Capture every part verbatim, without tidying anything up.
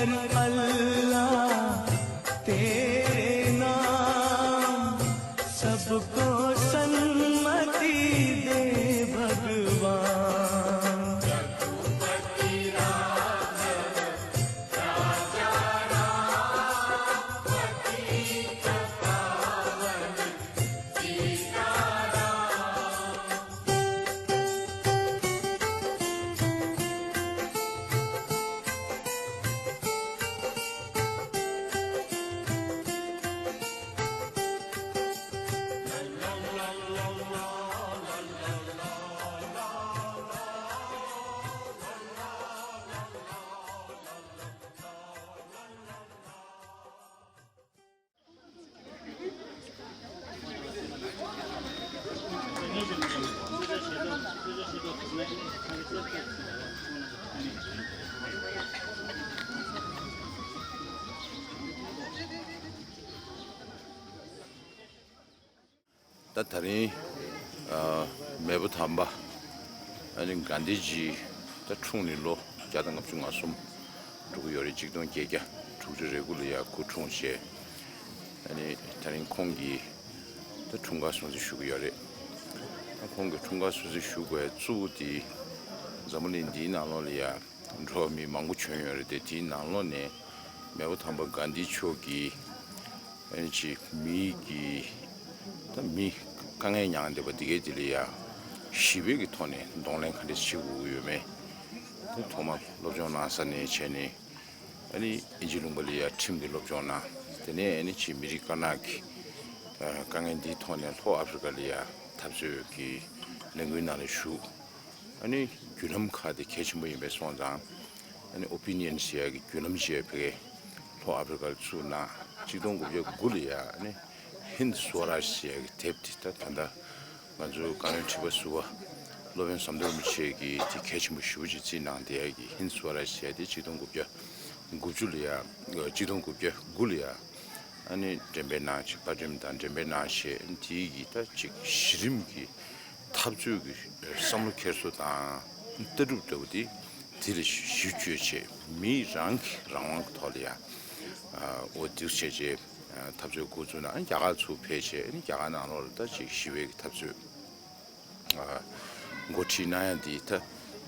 अल्लाह तेरे नाम सबको सन्मति दे भगवान। ད་ད་རིང་ཨ་མེས་པོ་དམ་པ་ཨ་ནི་གྷན་དྷི་ཇི་ད་འཁྲུངས་ནས་ལོ་བརྒྱ་དང་ལྔ་བཅུ་ང་གསུམ་འགྲོ་གི་ཡོད་རེད། གཅིག་སྟོང་བརྒྱད་བརྒྱ་དྲུག་ཅུ་རེ་དགུ་ལ་ཡ་སྐུ་འཁྲུངས་བྱས། ཨ་ནི་ད་རིང་ཁོང་གི་ད་འཁྲུངས་སྐར་སྲུང་བརྩི་ཞུ་གི་ཡོད་རེད། ད་ཁོང་གི་འཁྲུངས་སྐར་སྲུང་བརྩི་ཞུ་དགོས་གཙོ་བོ་དེ་འཛམ་བུ་གླིང་འདིའི་ནང་ལོགས་ལ་ཡ་འགྲོ་བ་མི་མང་པོ་བྱོན་ཡོད་རེད་དེ། དེའི་ནང་ལོགས་ནས་མེས་པོ་དམ་པ་གྷན་དྷི་མཆོག་གིས་ཨ་ནི་ཅིག་མི་གི་ད་མི་དཀའ་ངལ་མྱངས་བསྡད་པ་འདི་གའི་དེ་ལ་ཡ་ཞི་བའི་གི་ཐོག་ནས་གདོང་ལེན་ག་འདྲས་བྱེད་དགོས་ཀྱི་ཡོད་མེད་དེ་ཐོག་མར་སློབ་སྦྱོང་གནང་ས་ནས་བྱས་ནས། ཨ་ནི་དབྱིན་ཇི་ལུང་པ་ལ་ཡ་ཁྲིམས་ཀྱི་སློབ་སྦྱོང་གནང་། དེ་ནས་ཨ་ནི་ཅིག་མི་རིགས་དཀར་ནག་གི་ཨ་དཀའ་ངལ་འདིའི་ཐོག་ནས་ལྷོ་ཨ་ཧྥེ་རི་ཀ་ལ་ཡ་འཐབ་རྩོད་ཀྱི་ལས་འགུལ་ནང་ལ་ཞུགས། ཨ་ནི་བརྒྱུད་ལམ་ཁག་དེ་གལ་ཆེན་པོ་ཡིན་པས་སོང་ཙང་། ཨ་ནི་ཨོ་པི་ནི་ཡན་ཟེར་ཡ་གི་བརྒྱུད་ལམ་ཅིག་ཕ་གིར་ལྷོ་ཨ་ཧྥེ་རི་ཀ་ལ་བཙུགས་གནང་། གཅིག་སྟོང་དགུ་བརྒྱ་དགུ་ལ་ཡ་ཨ་ནི་ཧིན་སུ་རཱཇ་ཟེར་ཡ་གི་དེབ་དེ་ད་ད་ལྟ་ང་ཚོའི་བཀའ་བློན་ཁྲི་པ་ཟུར་པ་སློབ་དཔོན་ཟམ་གདོང་རིན་པོ་ཆེ་གིས་དེ་གལ་ཆེན་པོ་ཞེ་པོ་ཅིག་བརྩིས་གནང་བསྡད་ཡ་གི་ཧིན་སུ་རཱཇ་ཟེར་ཡ་དེ་གཅིག་སྟོང་དགུ་བརྒྱ་དགུ་བཅུ་ལ་ཡ་གཅིག་སྟོང་དགུ་བརྒྱ་དགུ་ལ་ཡ་ཨ་ནི་འགྲེམས་སྤེལ་གནང་ཅིག་པར་སྐྲུན་དང་འགྲེམས་སྤེལ་གནང་བྱས། དེའི་གི་ད་ཅིག་གཞི་རིམ་གྱི་འཐབ་རྩོད་ཀྱི་བསམ་བློ་འཁྱེར་སོ་དང་ལྟ་གྲུབ་ལྟ་བུ་དེ་དེ་ལ་གཞི་བཅོལ་བྱས། མི་རང་གི་རང་དབང་གི་ཐོག་ལ་ཡ་འོ་འདུག་བྱས་བྱས་འཐབ་རྩོད་འགོ་བཙུགས་ན། ཨ་ནི་རྒྱ་གར་ཚུར་ཕེབས་བྱས། ཨ་ནི་རྒྱ་གར་ནང་ལོགས་ལ་ད་ཅིག་ཞི་བའི་གི་འཐབ་རྩོད་འགོ་ཁྲིད་གནང་ཡ་འདི་ད་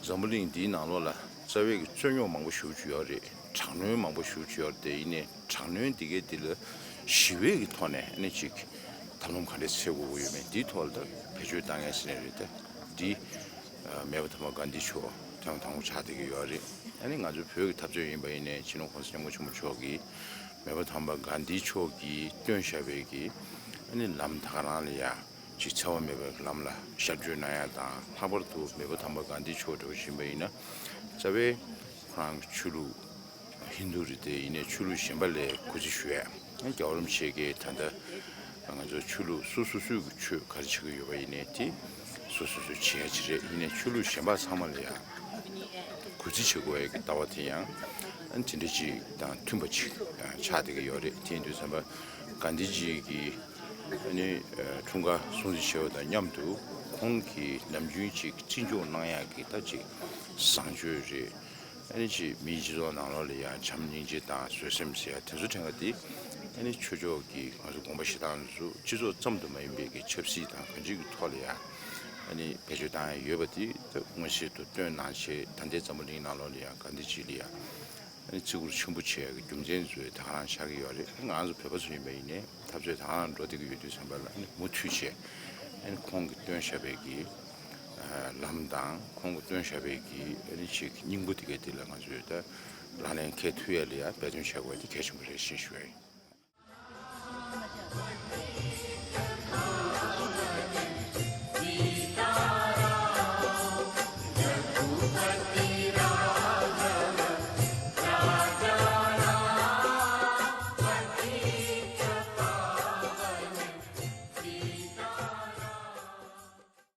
འཛམ་བུ་གླིང་འདིའི་ནང་ལོགས་ལ་རྩ་བའི་གི་རྩོད་རྙོག་མང་པོ་ཞེ་པོ་ཅིག་ཡོད་རེད། དྲག་གནོན་མང་པོ་ཞེ་པོ་ཅིག་ཡོད་རེད། དེ་ཡིན་ནའི་དྲག་གནོན་འདི་གའི་འདི་ལ་ཞི་བའི་གི་ཐོག་ནས་ཨ་ནི་ཅིག་ཐབས་ལམ་ག་འདྲས་འཚོལ་དགོས་ཀྱི་ཡོད་མེད་འདིའི་ཐོག་ལ་ད་བེད་སྤྱོད་བཏང་ཡ་ཟེར་ནའི་རེད། ད་འདི་ཨ་མེས་པོ་དམ་པ་གྷན་དྷི་མཆོག་ཐེངས་དང་པོ་ཆགས་བསྡད་ཀྱི་ཡོད་རེད། ཨ་ནི་ང་ཚོའི་བོད་ཀྱི་འཐབ་རྩོད་ཡིན་པ་ཡིན་ནའི་སྤྱི་ནོར་༸གོང་ས་༸སྐྱབས་མགོན་ཆེན་པོ་མཆོག་གིས་མེས་པོ་དམ་པ་གྷན་དྷི་མཆོག་གིས་སྟོན་བཞག་པའི་གི་ཨ་ནི་ལམ་ད་ག་རང་ལ་ཡ་ཅིག་འཚེ་བ་མེད་པའི་ལམ་ལ་ཤར་བསྐྱོད་གནང་ཡ་དང་། ལྷག་པར་དུ་མེས་པོ་དམ་པ་གྷན་དྷི་མཆོག་འདྲ་བོ་ཡིན་པ་ཡིན་ན་རྩ་བའི་ཁོ་རང་གི་ཆོས་ལུགས་ཧིན་དུ་རེད་དེ། ཡིན་ནའི་ཆོས་ལུགས་གཞན་པ་ལས་གུས་བརྩི་ཞུ་ཡ། རྒྱལ་བ་རིན་པོ་ཆེ་གིས་ད་ལྟ་ང་ཚོ་ཆོས་ལུགས་སོ་སོ་སོའི་གི་ཆོས་ག་རེ་བྱེད་ཀྱི་ཡོད་པ་ཡིན་ནའི་དེ་སོ་སོ་སོས་བྱེད་ཡ་ཅིག་རེད། ཡིན་ནའི་ཆོས་ལུགས་གཞན་པ་ཚང་མ་ལ་ཡ་གུས་བརྩི་བྱེད་དགོས་ཡ་གི་ལྟ་བ་དེ་ཡང་ཨ་ནི་དེ་འདྲ་ཅིག་དང་མཐུན་པ་ཅིག་ཆགས་བསྡད་ཀྱི་ཡོད་རེད། དེ་ཡིན་དུས་ཙམ་པ་གྷན་དྷི་ཇི་གི་ཨ་ནི་འཁྲུངས་སྐར་སྲུང་བརྩི་བྱས་པ་དང་མཉམ་དུ་ཁོང་གིས་ནམ་རྒྱུན་ཅིག་བརྩི་འཇོག་གནང་ཡག་གི་ད་ཅིག་བཟང་སྤྱོད་རེད། ཨ་ནི་ཅིག་མིའི་སྤྱི་ཚོགས་ནང་ལོགས་ལ་ཡང་བྱམས་སྙིང་རྗེ་དང་བཟོད་སེམས་ཟེར་ཡ་དེ་ཚོ་དྲན་ག་དེ་ཨ་ནི་ཆོས་ཕྱོགས་ཀྱི་ང་ཚོ་དགོངས་པ་བཞེས་སྟངས་ཚོ་སྤྱི་ཚོགས་ཙམ་དུ་མ་ཡིན་པའི་གི་ཆབ་སྲིད་དང་གང་ཅིའི་གི་ཐོག་ལ་ཡང་ཨ་ནི་བེད་སྤྱོད་བཏང་ཡ་ཡོད་པ་དེ་ད་མངོན་གསལ་དུ་སྟོན་གནང་བྱས། ད་ལྟའི་འཛམ་བུ་གླིང་ནང་ལོགས་ལ་ཡང་གྷན་དྷི་ཇི་ལ་ཡང་ཨ་ནི་བརྩི་བཀུར་ཆེན་པོ་བྱེད་ཡ་གི་རྒྱུ་མཚན་ཚོ་ད་ག་རང་ཆགས་ཀྱི་ཡོད་རེད། ང་ཚོ་བོད་པ་ཚོ་ཡིན་པ་ཡིན་ནའི་འཐབ་རྩོད་ད་ག་རང་འགྲོ་བསྡད་ཀྱི་ཡོད་དུས་ཙམ་པ་ལ་ཨ་ནི་མུ་མཐུད་བྱས་ཨ་ནི་ཁོང་གིས་སྟོན་བཞག་པའི་གི་ལམ་དང་ཁོང་གིས་སྟོན་བཞག་པའི་གི་ཨ་ནི་ཅིག་སྙིང་པོ་དེ་གའི་དེ་ལ་ང་ཚོས་ད་ལག་ལེན་འཁེལ་ཐུབ་ཡ་ལ་ཡ་འབད་བརྩོན་བྱ་དགོས་པ་དེ་གལ་ཆེན་པོ་རེད་ཅེས་ཞུ་བ་ཡིན།